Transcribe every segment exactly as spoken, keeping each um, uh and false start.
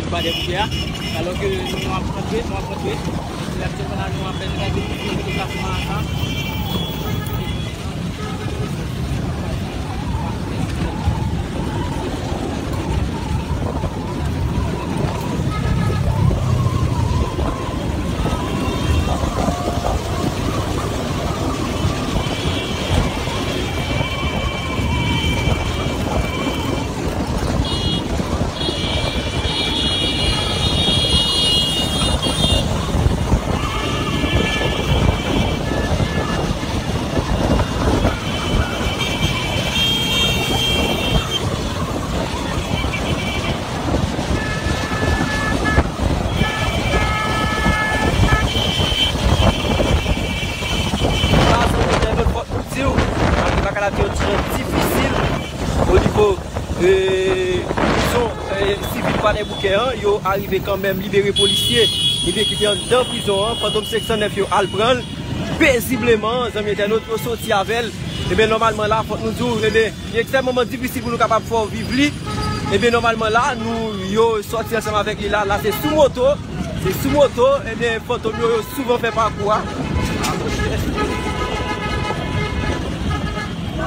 Kwadèboukè a, alò ke nou ap rantre, nou ap rantre. Epi aktyèlman la, nou apèn rive nan deplasman a sa. Sa, se yon entènot, fòk nou di w, malgre m pa ka di yon ti jan difisil, o nivo, e, prizon, e, sivil Kwadèboukè an, yo arive kanmenm libere polisye, ebyen, ki te anndan prizon an, Fantom senk san nèf yo al pran l pezibleman, zanmi entènot, yo soti avè l. Ebyen, nòmalman la, fòk nou di w, ebyen, li ekstrèmeman difisil pou nou kapab fè w viv li. Ebyen, nòmalman la, nou, yo sòti ansanm avèk li la. La, se sou moto. Se sou moto. Ebyen, fantom yo, yo souvan fè pakou a.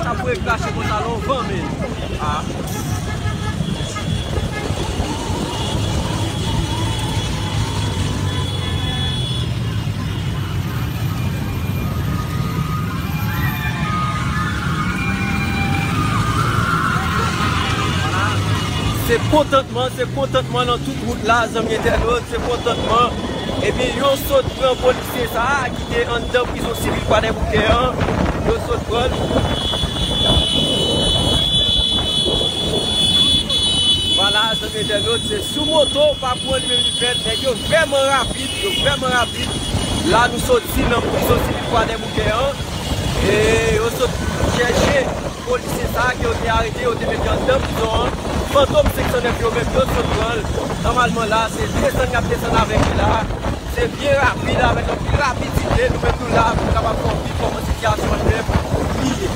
Sa pou e krache konsa lè w van, men. Ah. Se kontantman, se kontantman nan tout wout la, zanmi entènot, se kontantman. Ebyen, yo sot pran polisye sa a ki te anndan prizon sivil Kwadèboukè an. Yo sot pran l. Vwala, zanmi entènot, se sou moto, pa pran li menm li fèt. Nèg yo vrèman rapid, yo vrèman rapid. La, nou soti nan prizon sivil Kwadèboukè an. E yo sot chèche polisye sa a ke yo te arete, yo te mete anndan prizon an. Fantom senk san nèf yo menm, yo sot pran l. Nòmalman la, se desann y ap desann avèk li la. Se byen rapid, avèk anpil rapidite, nou met nou la pou nou kapab fè w viv kòman sitiyasyon an li menm li ye.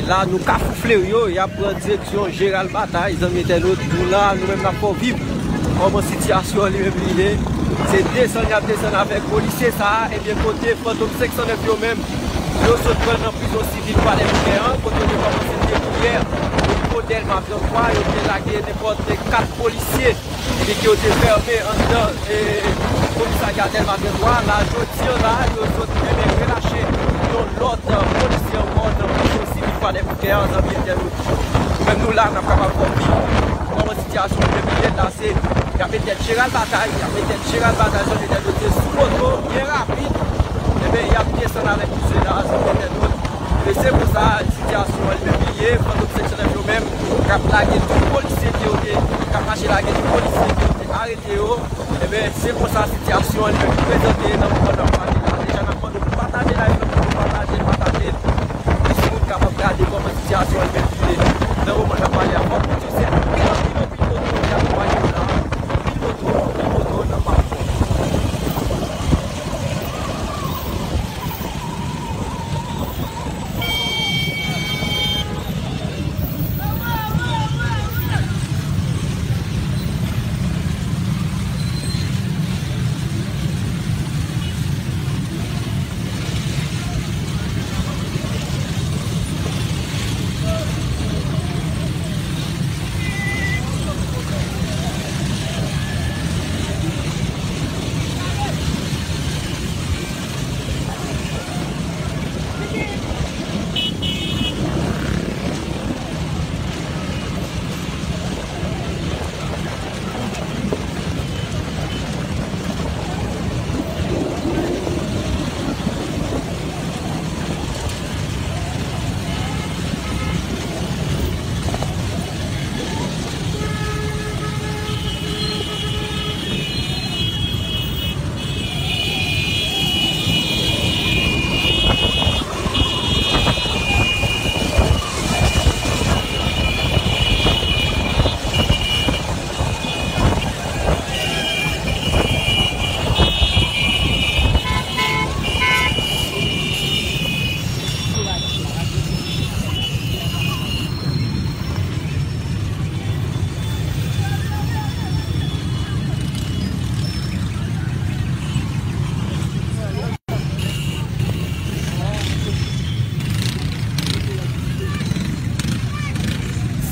La, nou Kafou Fleri, y ap pran direksyon Jeral Batay, zanmi entènot. Nou la, nou menm n ap fè w viv kòman sitiyasyon an li menm li ye. Se desann y ap desann avèk polisye sa a. Ebyen, kote Fantom senk san nèf yo menm, yo sot pran nan prizon sivil Kwadèboukè an, kote yo te kòmanse debouyè o nivo Dèlma trant twa, yo te lage nenpòt kat polisye epi ke yo te fèmen anndan, e, komisarya Dèlma trant twa. La, jodi an la, yo sot, ebyen, relache yon lòt, e, polisye ankò nan prizon sivil Kwadèboukè an, zanmi entènot. Nou menm nou la, n ap kapab fè w viv kòman sitiyasyon an depi yè la, se, y ap met tèt Jeral Batay, y ap met tèt Jeral Batay, zanmi entènot, se sou moto, byen rapid. Ebyen, y ap desann avèk misye la, zanmi entènot. Men se konsa sitiyasyon an li menm li ye, Fantom senk san nèf yo menm, k ap lage tout polisye ke yo te, k ap mache lage tout polisye ke yo te arete yo. Ebyen, se konsa sitiyasyon an li menm li prezante nan moman n ap pale la. Deja n ap mande w pou pataje live lan, pou pataje l, pataje l. Plis moun kapab gade kòman sitiyasyon an li menm li ye. Nan moman n ap pale a, fòk nou di w se anpil, anpil, anpil moto ki akonpaye nou la. Anpil moto, anpil moto nan Pafò.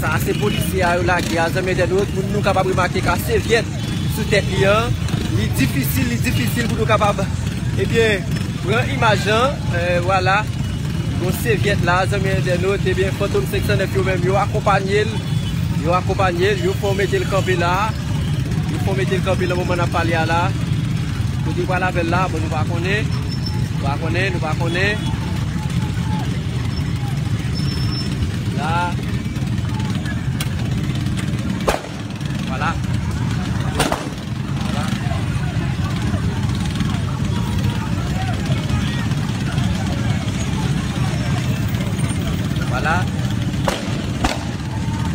Sa se polisye a yo lage a, zanmi entènot, pou nou kapab remake ka sevyèt sou tèt li an. Li difisil, li difisil pou nou kapab, ebyen, pran imaj lan, e, vwala. Gon sevyèt la, zanmi entènot, ebyen, Fantom senk san nèf yo menm, yo akonpanye l, yo akonpanye l, yo fè w mete l kanpe la, yo fè w mete l kanpe nan moman n ap pale a la. Kote yo pral avè l la, bon, nou pa konnen, nou pa konnen, nou pa konnen. La. Vwala. Vwala. Vwala.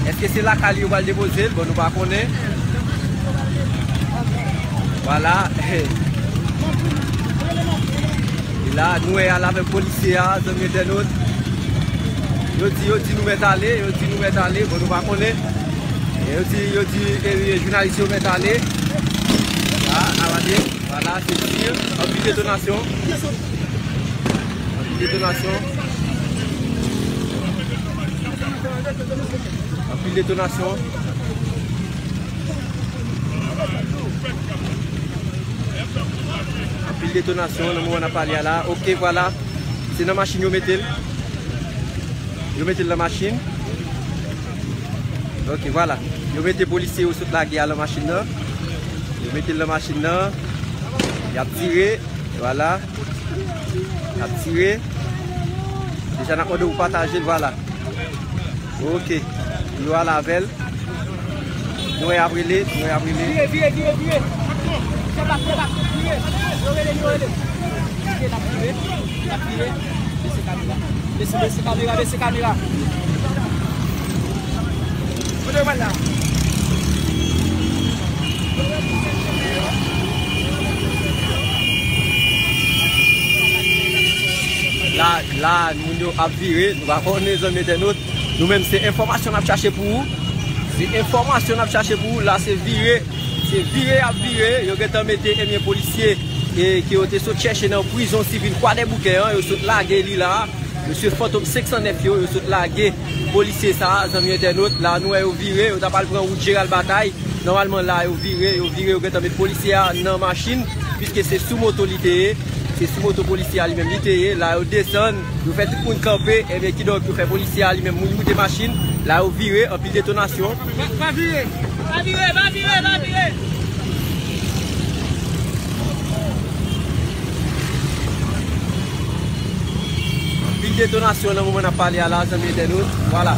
Èske se lakay li yo pral depoze l? Bon, nou pa konnen. Vwala. E la, nou wè al avèk polisye a, zanmi entènot. Yo di, yo di nou mèt ale, yo di nou mèt ale, bon, nou pa konnen. E yo di, yo di, e, e, jounalis yo mèt ale. La, n ap gade. Vwala, se tir. Anpil detonasyon. Anpil detonasyon. Anpil detonasyon. Anpil detonasyon nan moman n ap pale a la. Oke, vwala. Se nan machin yo mete l. Yo mete l nan machin. Oke, vwala. Yo mete polisye yo sot lage a nan machin nan. Yo mete l nan machin nan. Y ap tire. Vwala. Y ap tire. Deja n ap mande w pou pataje l, vwala. Oke. Yo al avè l. Nou wè y ap rele, nou wè y ap rele. Vire, vire, vire, vire. Fè bak, fè bak, vire. Yo rele, yo rele. Vire, n ap vire, n ap vire. Bese kamera. Bese, bese kamera, bese kamera. Kote yo pral la? La, la, Moun yo ap vire, nou pa konnen, zanmi entènot. Nou menm, se enfòmasyon n ap chache pou ou. Se enfòmasyon n ap chache pou ou. La, se vire, se vire y ap vire. Yo gentan mete, ebyen, polisye e ke yo te sot chèche nan prizon sivil Kwadèboukè an, yo sot lage li la. Mesye Fantom senk san nèf yo, yo sot lage polisye sa a, zanmi entènot. La, nou wè yo vire, yo t ap al pran wout Jeral Batay. Nòmalman, la, yo vire, yo vire, yo gentan met polisye a nan machin, piske se sou moto li te ye. Se sou moto polisye a li menm li te ye. La, yo desann, yo fè tout moun kanpe, ebyen, kidonk, yo fè polisye a li menm, moun moute machin. La, yo vire, anpil detonasyon. Pa, pa vire! Pa vire, pa vire, pa vire! Anpil detonasyon nan moman n ap pale a la, zanmi entènot. Vwala.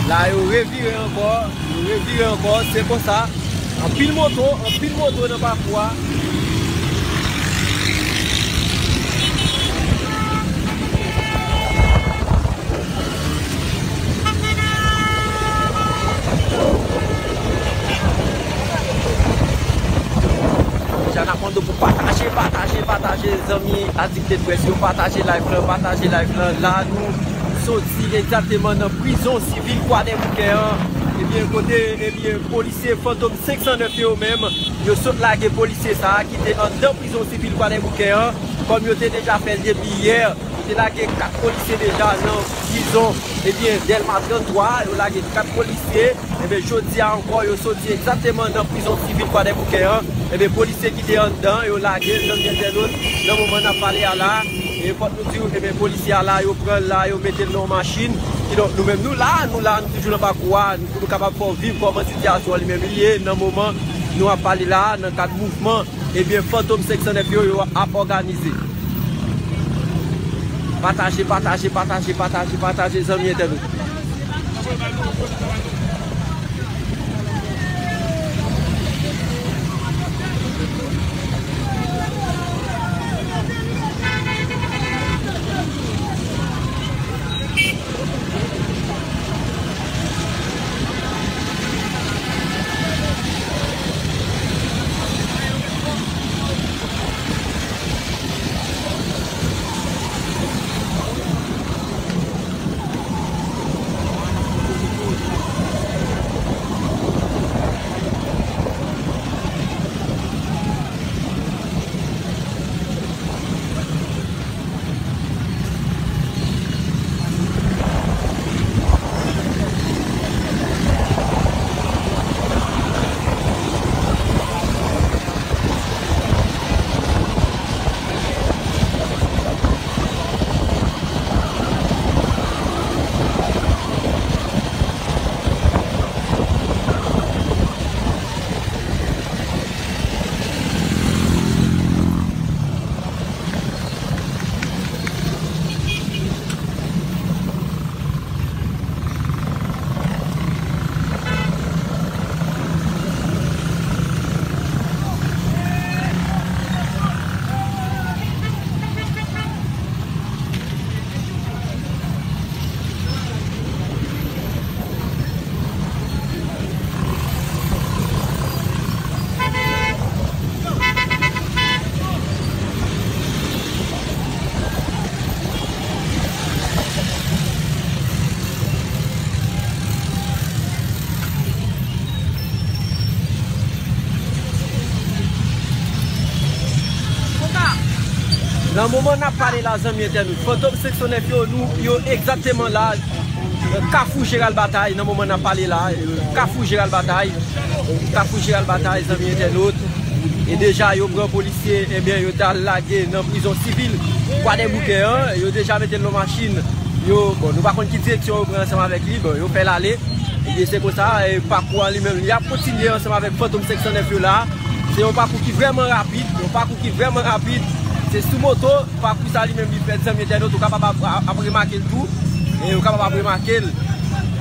La, yo revire ankò. Yo revire ankò. Se konsa. Anpil moto, anpil moto nan pakou a. Deja n ap mande w pou pataje, pataje, pataje, zanmi adiktè de près yo, pataje live lan, pataje live lan. La, nou soti egzakteman nan prizon sivil Kwadèboukè an. Ebyen, kote, ebyen, polisye Fantom senk san nèf yo menm, yo sot lage polisye sa a ki te anndan prizon sivil Kwadèboukè an, kòm yo te deja fè l depi yè. Yo te lage kat polisye deja nan prizon, ebyen, Dèlma trannntwa, yo lage kat polisye. Ebyen, jodi a ankò, yo soti egzakteman nan prizon sivil Kwadèboukè an. Ebyen, polisye ki te anndan, yo lage l, zanmi entènot, nan moman n ap pale a la. E fòk nou di w, ebyen, polisye a la, yo pran l la, yo mete l nan yon machin. Kidonk, nou menm, nou la, nou la, nou toujou nan pakou a, nou, pou nou kapab fè w viv kòman sitiyasyon an li menm li ye, nan moman nou ap pale la, nan kad mouvman, ebyen, Fantom senk san nèf yo, yo ap òganize. Pataje, pataje, pataje, pataje, pataje, zanmi entènot. Nan moman n ap pale la, zanmi entènot, Fantom senk san nèf yo, nou, yo egzakteman la, Kafou Jeral Batay, nan moman n ap pale la, Kafou Jeral Batay, Kafou Jeral Batay, zanmi entènot. E deja, yo pran polisye, ebyen, yo t al lage nan prizon sivil Kwadèboukè an, yo deja mete l nan machin. Yo, bon, nou pa konn ki direksyon yo pran ansanm avèk li, bon, yo fè l ale. Ebyen, se konsa, e, pakou an li menm, li ap kontinye ansanm avèk Fantom senk san nèf yo la. Se yon pakou ki vrèman rapid, yon pakou ki vrèman rapid. Se sou moto, pakou sa li menm li fèt, zanmi entènot, ou kapab ap, ap, ap remake l tou. E ou kapab ap remake l.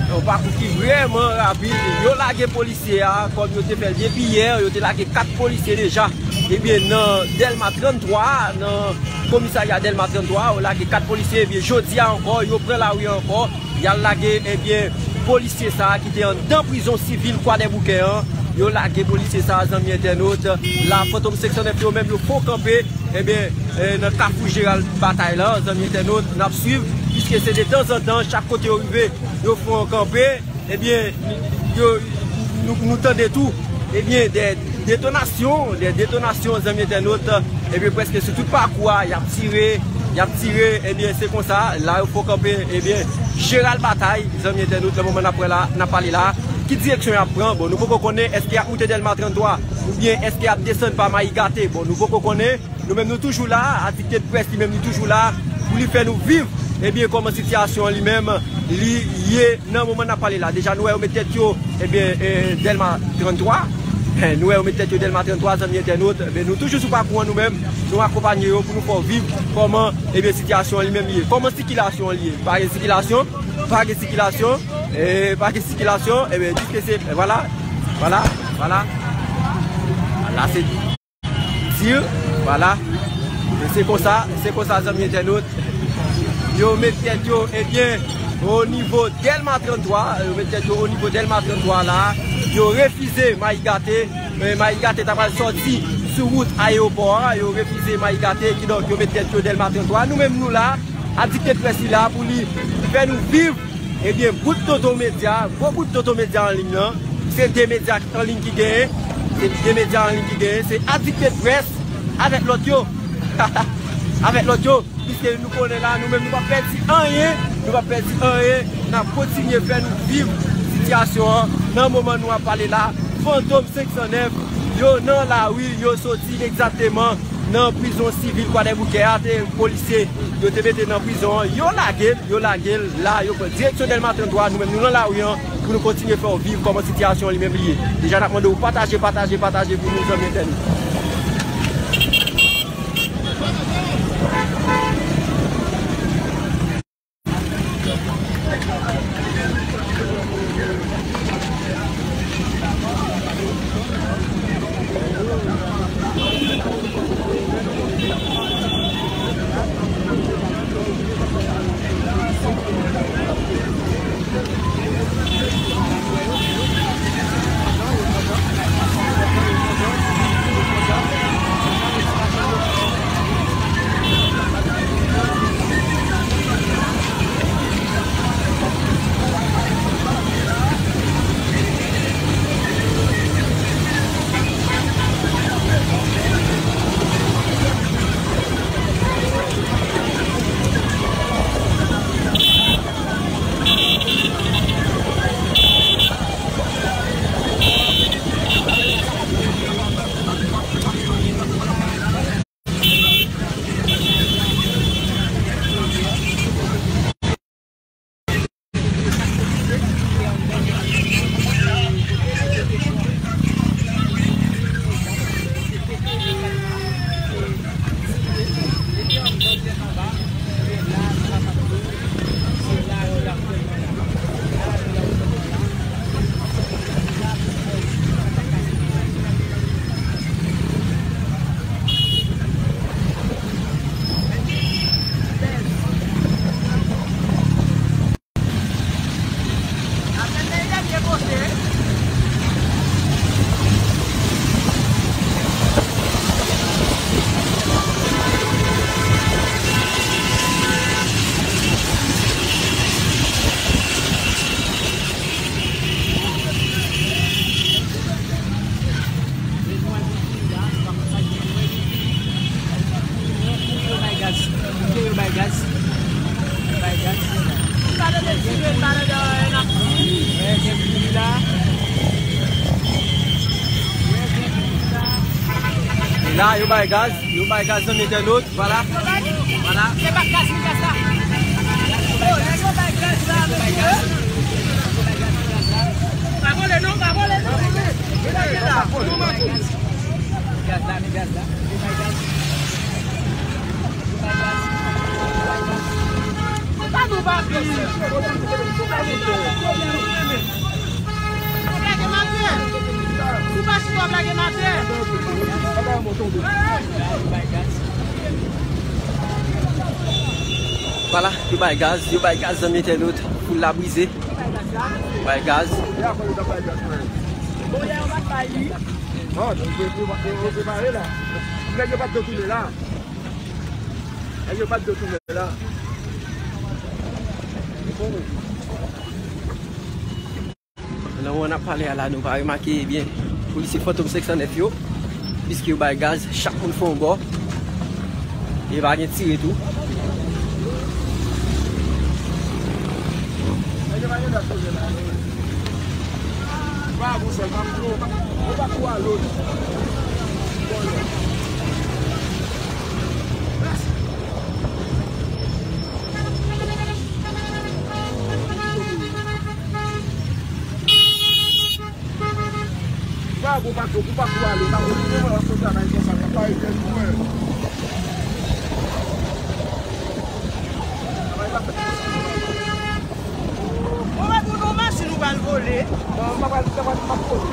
Yon pakou ki vrèman rapid. Yo lage polisye a, kòm yo te fè l depi yè, yo te lage kat polisye deja. Ebyen, nan Dèlma trannntwa, nan komisarya Dèlma trannntwa, yo lage kat polisye. Ebyen, jodi a ankò, yo pran lari ankò. Y al lage, ebyen, polisye sa a ki te anndan prizon sivil Kwadèboukè an. Yo lage polisye sa a, zanmi entènot. La, Fantom senk san nèf yo menm, yo fon kanpe, ebyen, eh, nan kafou Jeral Batay la, zanmi entènot, n ap swiv, piske se de tanzantan, chak kote yo rive, yo fon kanpe, ebyen, yo, nou, nou tande tou, ebyen, de detonasyon, de detonasyon, zanmi entènot, ebyen, prèske sou tout pakou a, y ap tire, y ap tire, ebyen, se konsa, la, yo fon kanpe, ebyen, Jeral Batay, zanmi entènot, nan moman n ap pran la, n ap pale la, ki direksyon y ap pran? Bon, nou poko konnen, èske y ap moute Dèlma trannntwa, oubyen èske y ap desann pa Mayigate? Bon, nou poko konnen. Nou menm, nou toujou la, adiktè de près li menm, li toujou la, pou li fè nou viv, ebyen, kòman sitiyasyon an li menm, li ye nan moman n ap pale la. Deja, nou wè yo met tèt yo, ebyen, eh, Dèlma trannntwa. Eh, nou wè yo met tèt yo Dèlma trannntwa, zanmi entènot. Ebyen, nou toujou sou pakou an nou menm, nou akonpanye yo pou nou fè w viv kòman, ebyen, sitiyasyon an li menm li ye. Kòman sikilasyon an li ye? Pa gen sikilasyon, pa gen sikilasyon, eh, pa gen sikilasyon, ebyen, diske se, vwala, vwala, vwala. La, se dir, vwala. E se konsa, se konsa, zanmi entènot. Yo met tèt yo, ebyen, o nivo Dèlma trannntwa, yo met tèt yo o nivo Dèlma trannntwa la. Yo refize Mayigate, men Mayigate ta pral sòti sou wout ayewopò a. Yo refize Mayigate, kidonk yo met tèt yo Dèlma trannntwa. Nou menm, nou la, adiktè de près li la pou li fè nou viv. Ebyen, bout tonton medya, gwo bout tonton medya an liy nan, se de medya an liy ki genyen, se de medya an liy ki genyen, se Adiktè de Près avèk lòt yo. Avèk lòt yo, piske nou konnen la, nou menm nou p ap pèdi anyen, nou p ap pèdi anyen, n ap kontinye fè nou viv sitiyasyon an nan moman nou ap pale la. Fantom senk san nèf, yo nan lari, yo soti egzakteman nan prizon sivil Kwadèboukè a, te polisye yo te mete nan prizon an, yo lage l, yo lage l la, yo pran direksyon Dèlma trannntwa, nou menm nou nan lari an, pou nou kontinye fè w viv kòman sitiyasyon an li menm li ye. Deja n ap mande w pataje, pataje, pataje pou nou, zanmi entènot. E la, yo bay gaz, yo bay gaz, zanmi entènot. Vwala. Vwala. Se pa gaz, mi gaz la. Yo, nèg yo bay gaz la, mesye. Pa vole non, pa vole non. Gaz la, mi gaz la. Se pa nou pa pi. Ou plage m atè. Si w pa chita, w plage m atè. Vwala, yo bay gaz, yo bay gaz, zanmi entènot. Foul la brize. Bay gaz. Non, yo, yo, yo, yo prepare la. Nèg yo pa t dwe tounen la. Nèg yo pa t dwe tounen la. Nan moman n ap pale a la, nou pa remake, ebyen, polisye Fantom senk san nèf yo, piske yo bay gaz, chak moun fè yon bò, e pa gen tire tou. Bravo, Paco, pou Paco ale, Paco, pou mwen, wap konn travay konsa, wap pa rete pou mwen. Travay pa fèt konsa. Bon, mwen pou nou machin ou pral vole. Bon, mwen pral, mwen pral, mwen pral vole.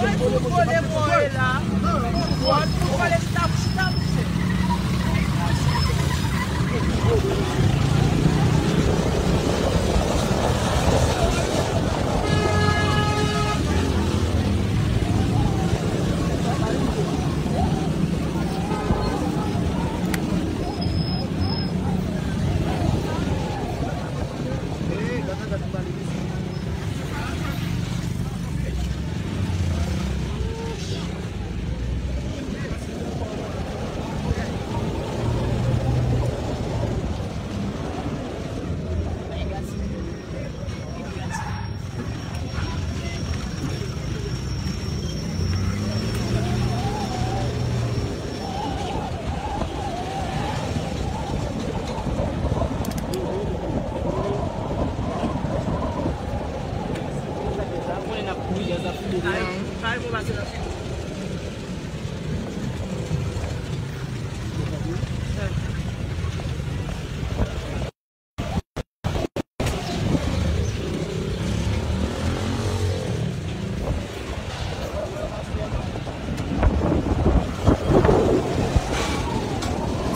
Mwen pou vole, mwen la. Mwen pou vole, chita, chita, chita.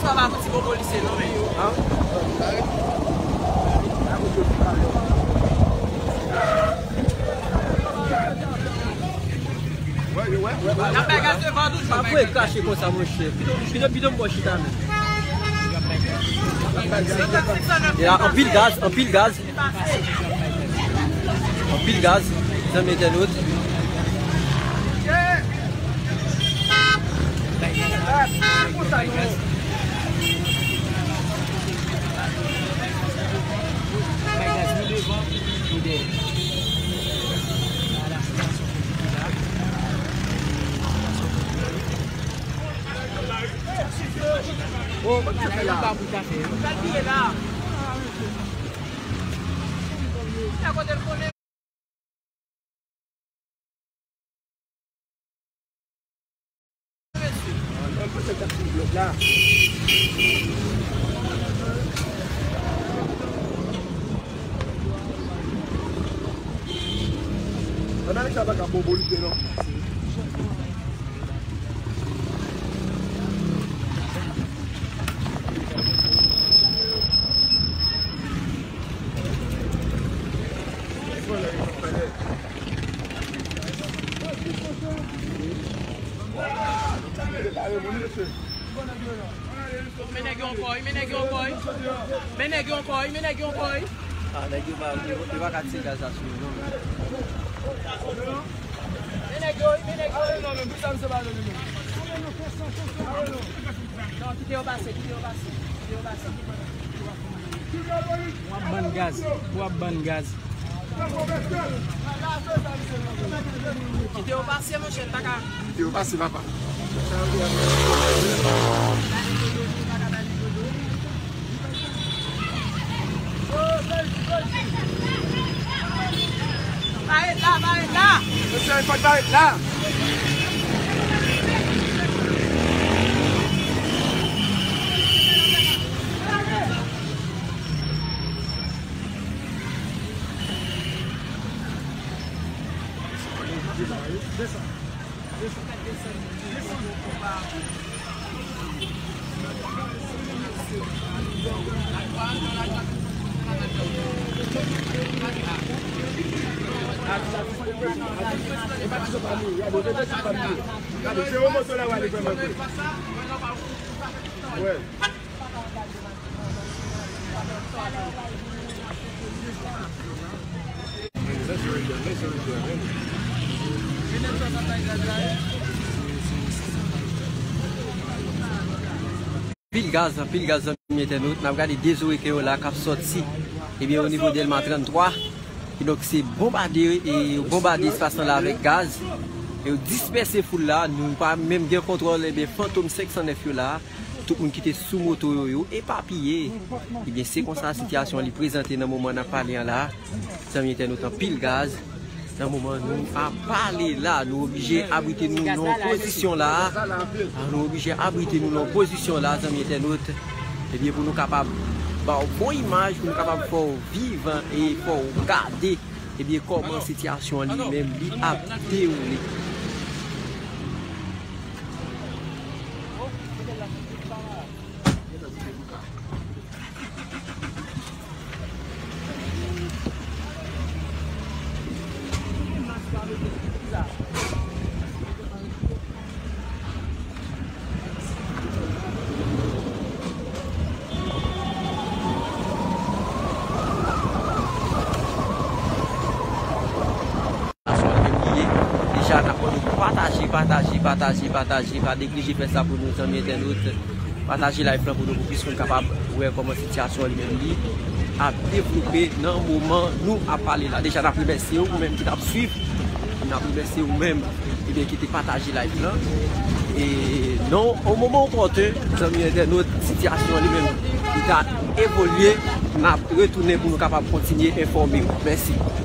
Sa va fouti bon polisye non men. N ap bay gaz devan toujou. Pa pou e kache konsa monchè. Pito, pito, pito m bò chita menm. Ya, anpil gaz, anpil gaz. Anpil gaz, zanmi entènot. Oh, ban kafe la. Analiz la pa ka bon, bon lide non. Men nèg yo ankò wi, men nèg yo ankò wi. Men nèg yo ankò wi, men nèg yo ankò wi. Ah, nèg yo pa, yo, yo pa ka tire gaz la sou yo, non, men. Men nèg yo wi, men nèg yo wi. Non, kite yo pase, kite yo pase, kite yo pase. W ap bann gaz, w ap bann gaz. Kite yo pase, monchè, ta ka. Kite yo pase, papa. Pa ret la, pa ret la. Mesye, fòk pa ret la. Pil gaz, anpil gaz, zanmi entènot. N ap gade de zo reken yo la k ap sòti, ebyen, o nivo Dèlma trannntwa. Kidonk, se bonbade, e, bonbade espas lan la avèk gaz. E yo dispèse foul la, nou pa menm gen kontwòl, ebyen, Fantom senk san nèf yo la. Tout moun ki te sou moto yo, yo epapiye. Ebyen, se konsa sitiyasyon an li prezante nan moman n ap pale an la. Zanmi entènot, anpil gaz. Nan moman nou ap pale la, nou oblije abrite nou nan yon pozisyon la. Nou oblije abrite nou nan yon pozisyon la, zanmi entènot. Ebyen, pou nou kapab ba w bon imaj, pou nou kapab fè w viv e fè w gade, ebyen, kòman sitiyasyon an li menm li ap dewoule. Deja, n ap mande w pataje, pataje, pataje, pataje. Pa neglije fè sa pou nou, zanmi entènot. Pataje live lan pou nou, pou plis moun kapab wè kòman sitiyasyon li menm li ap devlope nan moman nou ap pale la. Deja, n ap remèsye w, ou menm ki t ap swiv. N ap remèsye ou menm, ebyen, ki te pataje live lan. E nan yon moman opòten, zanmi entènot, sitiyasyon li menm li ta evolye, n ap retounen pou nou kapab kontinye enfòme w. Mèsi.